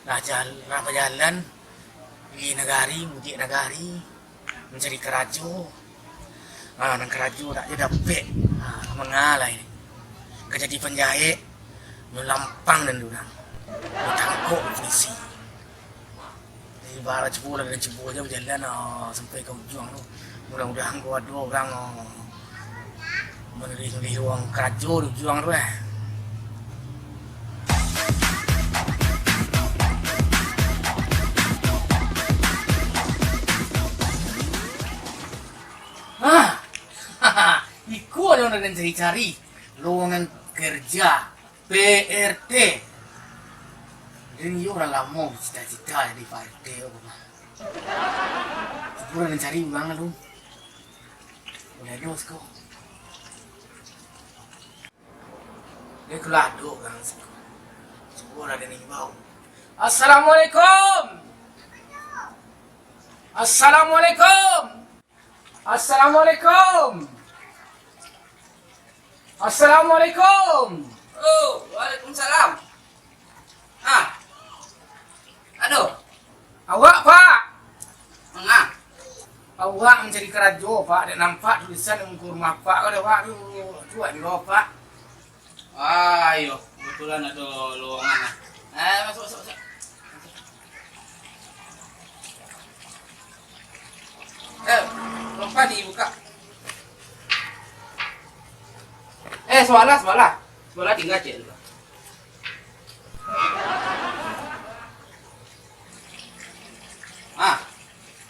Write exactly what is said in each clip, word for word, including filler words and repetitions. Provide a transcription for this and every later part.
Lah jal-, lah bajalan, di nagari, mudiak nagari, mancari karajo. Ah, nan karajo dak jo dapek. Ah, manga lai. Ka jadi panjaek, nyo lampang nan urang. Nyo tangkok polisi. Jadi, bara cubo lah, dan cubo aja bajalan, ah, sampai ka ujuang tu. Mudah-mudahan ko ado urang, ah, manulih-nulih urang karajo di ujuang tu, eh. Ah, iko ajo nan cari-cari lowongan kerja P R T. Den iyo lah lamo bacita-cita jadi P R T ko mah. Cubo lah den cari urang lu. Buliah dos ko. Dia keluar duduk kan siko. Cubo lah dia ngimbau. Assalamualaikum. Assalamualaikum. Assalamualaikum. Assalamualaikum. Oh, waalaikumsalam. Ah. Aduh. Awak, Pak? Manga? Awak mancari karajo, Pak. Dek nampak tulisan di muko rumah Pak ko dek awak tu. Cubo di bawah, Pak. Ah, iyo. Kebetulan ado lowongan lah. Eh, masuk, masuk, masuk. Eh, lompat dibuka. Eh, sebelah, sebelah. Sebelah tingga ciek tu. Ah,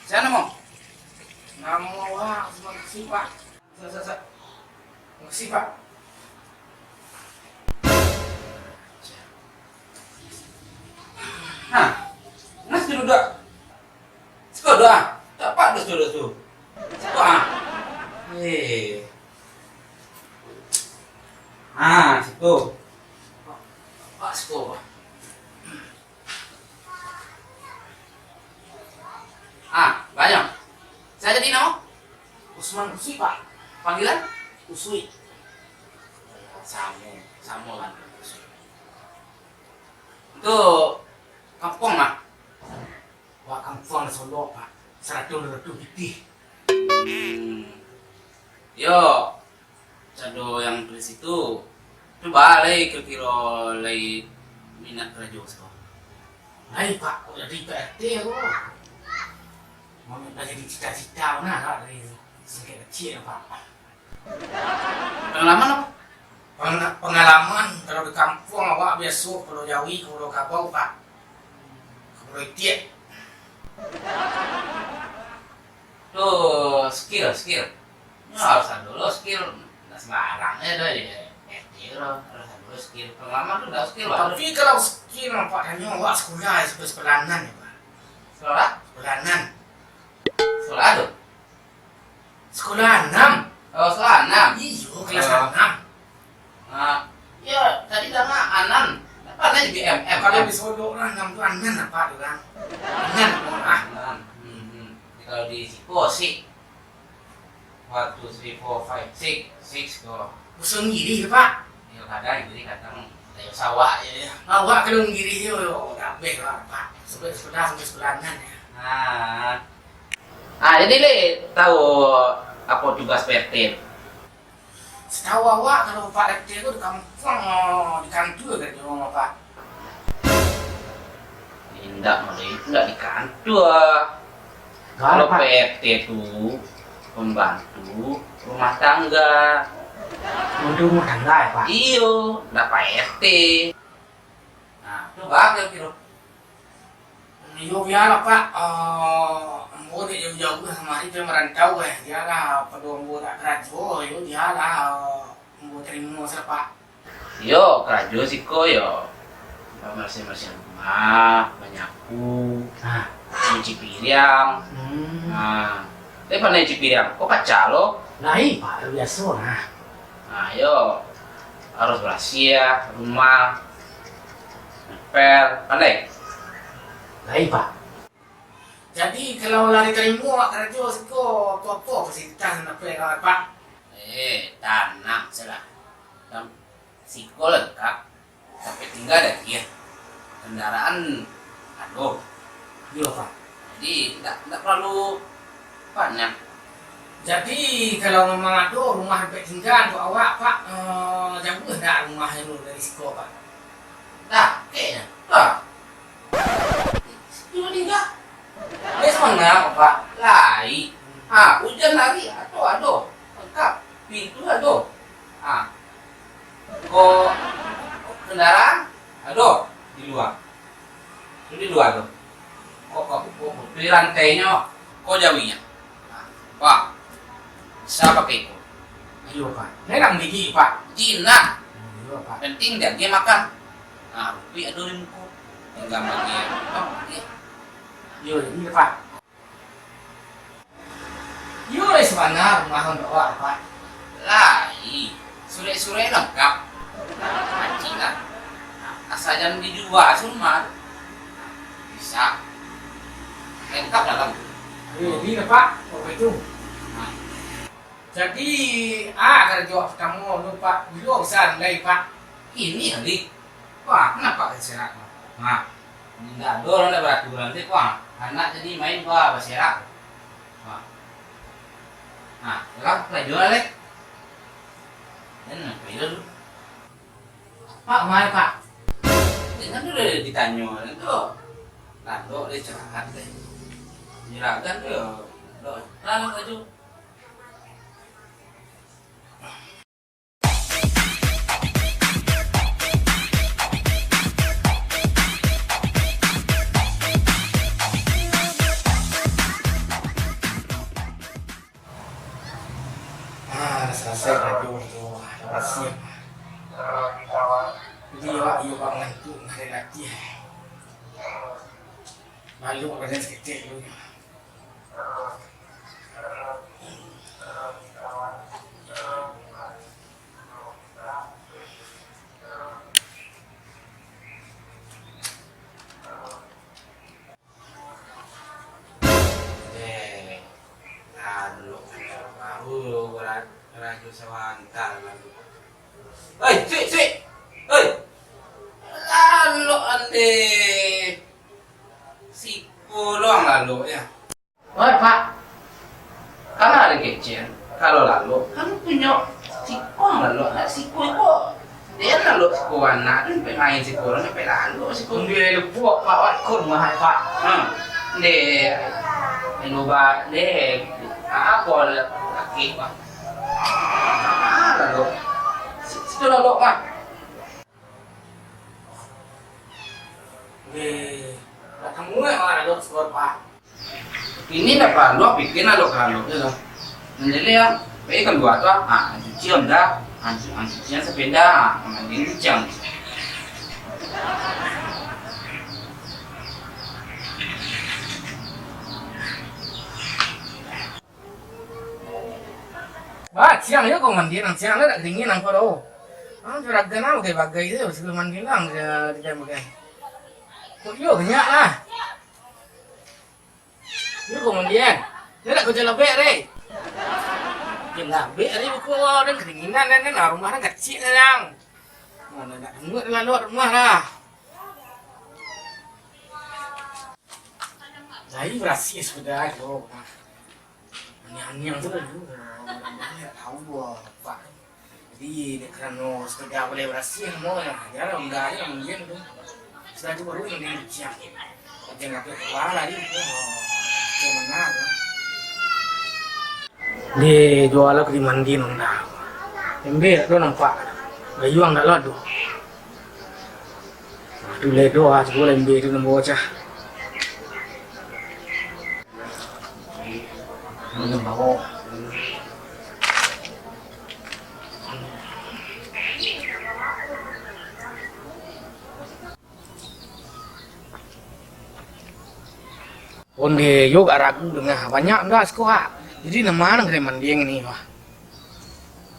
sia namo? Namo awak Usman Kusi, Pak. Sa, sa, sa. Makasih, Pak. Nah, nah, situ duduak. Siko duduak. Tapak duduak situ, duduak situ. Siko, ah. Eh. Ah, siko. Pak, siko, Pak. Ah, banyak. Saya jadi namo? Usman Usui, Pak. Panggilan? Usui. Samo, samo lah, Usui. Itu kampuang, Pak? Wak, kampuang Solok, Pak. Saratuih duo ratuih pitih. Hmm. Yo, sado yang tulis itu, cubo lai kiro-kiro lai minat karajo siko. Lai, Pak, kok jadi P R T ko. Mau lah jadi cita-cita bana, Pak, dari sangkek kecik, Pak. Pangalaman apo? Pangala-, pangalaman, kalau di kampuang awak biaso Pulau Jawi, Pulau Kabau, Pak. Pulau Itiak. Tu skill, skill. Nyo harus ado lo skill. Ndak sembarang se doh, yo. Skill lo, harus ado lo skill. Pengalaman tu ndak skill, Pak. Tapi kalau skill, Pak, tanyo awak sekolah, sampai sekolahan, yo, Pak. Sekolah? Sekolahan. Sekolah tu? Sekolah anam. Oh, sekolah anam. Iyo, kelas Oh. anam. Ah, yo, tadi danga anam. Apo anam di M M? Kalau di Solok lah, anam tu anan apo tu kan? Anan apo lah? Anam. Hmm, hmm. Kalau di siko, sik. One, two, three, four, five, six. Six ko. Usung girih, Pak. Yo, kadang girih, kadang tayo sawah je. Awak kalau girih yo, yo, dah beh lah, Pak. Sampai sekolah, sampai sekolahan, yo. Ah. Ah, jadi, Le, tahu apo tugas P R T? Satahu awak, kalau Pak R T tu di kampuang, di kantua karajo, Pak. Indak, Made, itu indak di kantua. Kalau Pak? P R T tu pembantu rumah tangga. Pembantu rumah tangga, yo, Pak? Iyo, indak Pak R T. Nah, tu bagus kiro. Iyo, bialah, Pak. Eh, ambo dek jauah-jauah kamari, pai marantau, eh. Bialah, pado ambo dak karajo, iyo, bialah, eh, ambo tarimo sajo, Pak. Iyo, karajo siko, yo, bambarasiah-barasiah rumah, manyapu, Nah. nyuci piriang. Hmm. Nah, tapi pandai nyuci piriang, ko pacah lo. Lai, Pak, biaso, nah. Nah, yo, harus barasiah rumah, ngepel, pandai? Lai, Pak. Jadi, kalau lah ditarimo awak karajo siko, apo-apo fasilitas nan dapek awak, Pak? Eh, tanang sajolah. Tam-, siko lengkap, tapi tingga dagiah. Kendaraan ado. Iyo, Pak. Jadi, ndak, ndak terlalu banyak. Jadi, kalau memang ado rumah dapek tingga untuk awak, Pak, eh, jauah ndak rumah tu dari siko, Pak? Dah, kayaknya. Dah. Itu tingga. Dia sebenarnya, Pak. Lai. Ha, hujan hari, ado, ado. Lengkap. Pintu ado. Ha. Ko, kendaraan ado di lua. Tu di lua tu. Ko, ko, ko, ko, di lantainyo, ko jauihnyo. Wah, sa pakai ko. Iyo, Pak. Memang gigi, Pak. Jinak. Iyo, Pak. Penting diagiah makan. Nah, rupiah ado di muko. Tingga bagi, Pak, bagi. Iyo, iyo, Pak. Iyo, lai sabana rumah untuak awak, Pak? Lai, surek-surek lengkap. Aji lah. Asa jan dijua se rumah tu. Bisa. Lengkap dalam. Iyo, jadi lah, Pak. Oke tu. Nah. Jadi, ah, karajo awak partamo tu, Pak. Bilo bisa mulai, Pak? Kini hari. Wah, kenapa ka serak tu? Ha. Indak ado urang ndak baraturan tu, wah. Anak jadi main, wah, baserak. Wah. Ha, lah, karajo lah, Lek. Dan apa itu tu? Pak, kemana, Pak? Jangan dulu ditanyo, tu. Lalok deh, istirahat deh. Juragan tu, yo. Lalok, lalok laju. Ah, lah salasai karajo tu. Ah, lah barasiah. Jadi, awak iyo bak ngantuak, ndak ado latiah. Lalok badan saketek dulu. Eh, lalok, baru ra-, rajo sabanta lalu. Oi, suik, suik! Oi! Lalok andeh! Siko doang lalok, yo. Oi, Pak. Kan ado kecek, kalau lalok, kan punyo siko lalok, nak siko iko. Dek lalok siko anak tu, sampai main siko, sampai lalok siko. Ambiak lupo, Pak, Pak, kun mahal, Pak. Hmm. Dek, anu, Pak, dek. Apo laki, Pak? Ah, lalok. Si-, siko lalok, Pak. Weh, dak tamuah urang lalok siko, Pak. Ini dak paralu pikia lalok-lalok tu lah. Nan jaleh, ah, pai kalua tu, ah, cuci Honda, ah, cu-, ah, cucian sapeda, ah, mandian kuciang. Bah, ciang jo ko mandi nan ciang, lah dak dingin angko doh. Ah, juragan ah, bagai-bagai tu, sabalun mandi lah, di dalam bagai. Kok iyo banyak lah. Iyo ko mandian. Lah dak ko jalabek, Rey. Jalabek, Rey, buko, dan kedinginan, dan, dan, ah, rumah kan kacik, sayang. Mana nak tunggu dalam luar rumah lah. Lai barasiah sudah tu. Nah. Aniang-aniang tu dulu. Tahu apa. Jadi, dek karano sudah boleh barasiah, mau ya. Jarang udah aja mandian tu. Sudah tu baru mandian siang. Jangan sampai keluar lagi. Oh, yang mana tu? Deh, jual aku di mandian dah. Ember tu nampak. Gayuang dak lah tu. Aduh, ledo ah, cubo lah ember tu nang bocah. Minum bawo. Onde yo gak ragu dengah, banyak ndak siko, ah. Jadi, nan ma nan ka dimandian ini, wah.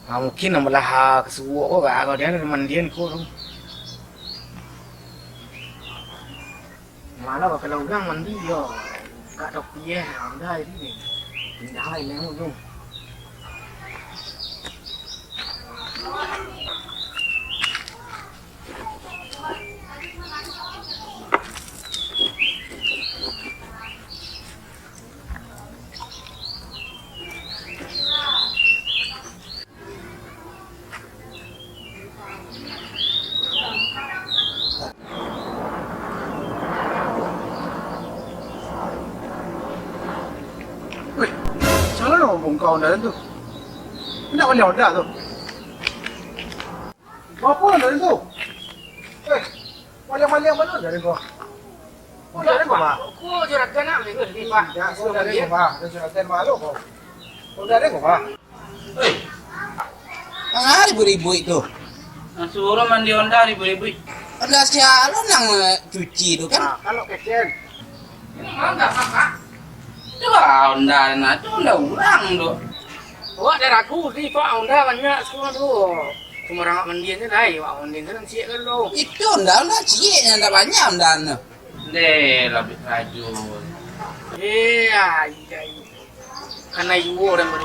Ah, mungkin nan balah, ah, kasuok ko, gak, kalau dia nan dimandian ko tu. Malah bakal urang mandi yo. Gak topi eh, anda ini. Pindah lah ini ujung. Kau Honda tu. Indak maliang Honda tu. Baa Honda tu? Eh, maliang-maliang bana Honda ko? Honda ko, Bah? Ko juragan nak bali ko, Bah. Ya, Honda ko, Bah. Juragan malu ko. Honda ko, Bah. Oi. Manga ribuik-ribuik tu? Nah, suruah mandi Honda ribuik-ribuik. Honda sia lo nan, eh, cuci tu kan? Nah, kalau kecen. Ini mah Honda, Pak. Tu lah Honda, nah, tu Honda urang tu. Awak dah ragu ni, Pak, Honda banyak semua tu. Cuma urang mandian je lai, awak mandian je nan ciek kan tu. Itu Honda, Honda ciek, nan tak banyak Honda tu. Deh, labih rajin. Eh, ai, ai. Kana iyo urang baru.